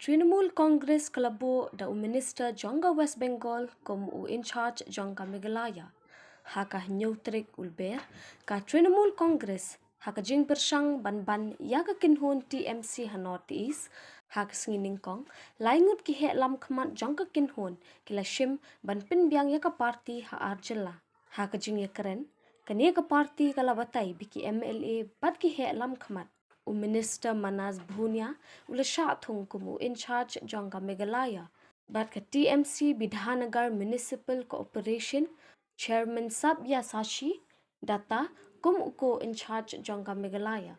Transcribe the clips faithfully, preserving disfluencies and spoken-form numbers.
Trinamool Congress ka la buh da u minister jong ka West Bengal kum u in charge jong ka Meghalaya. Ha ka hynñiew tarik u Lber, ka Trinamool Congress ha ka jingpyrshang ban ban ïa ka kynhun T M C ha North East, ha ka sngi nyngkong, lai ngut ki heh lam khmat jong ka kynhun ki la shim ban pynbiang ïa ka party ha ar jylla. Ha ka jingïakren, kane ka party ka la batai ba ki M L A bad ki heh lam khmat. U minister Manas Bhunia u la shah thung kum u in charge jong ka Meghalaya, bad ka T M C Bidhannagar Municipal Corporation Chairman Sabyasachi Datta kum u ko in charge jong ka Meghalaya.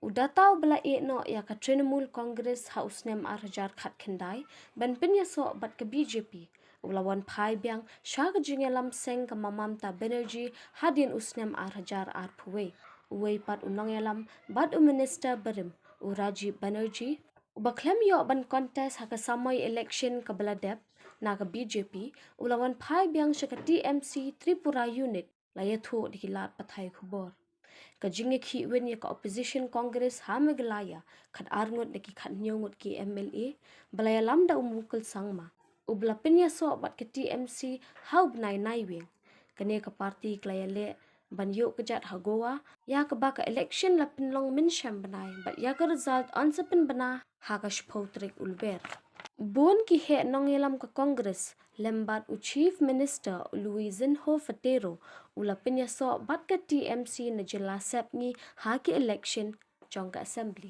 U Datta u ba la ïeh noh ïa ka Trinamool Congress ha u snem ar hajar khatkhyndai ban pynïasoh bad ka B J P, u la wan phai biang sha ka jingïalam seng ka Mamata Banerjee hadien u snem ar hajar arphew wei. Uwei pat u nongïalam bad u minister barim, u Rajeev Banerjee, u ba khlem ïoh ban contest ha ka samoi election ka ba la dep na ka B J P, u la wan phai biang sha ka T M C Tripura Unit, la ïathuh da ki lad pathai khubor. Ka jingïakhih win ïa ka opposition Congress ha Meghalaya, khat ar ngut na ki khat hynñiew ngut ki M L A, ba la ïalam da u Mukul Sangma, u ba la pynïasoh bad ka T M C ha u bnai Naiwieng. Kane ka party ka la ïaleh ban ïuh kjat ha Goa, ïa kaba ka election la pynlong mynshem bnai, bad ïa ka result yn sa pynbna ha ka shiphew tarik u Lber. Bun ki heh nongïalam ka Congress, lem bad u Chief Minister u Luisinho Flatteiro, u la pynïasoh bad ka T M C na jylla Sepngi ha ki election jong ka Assembly.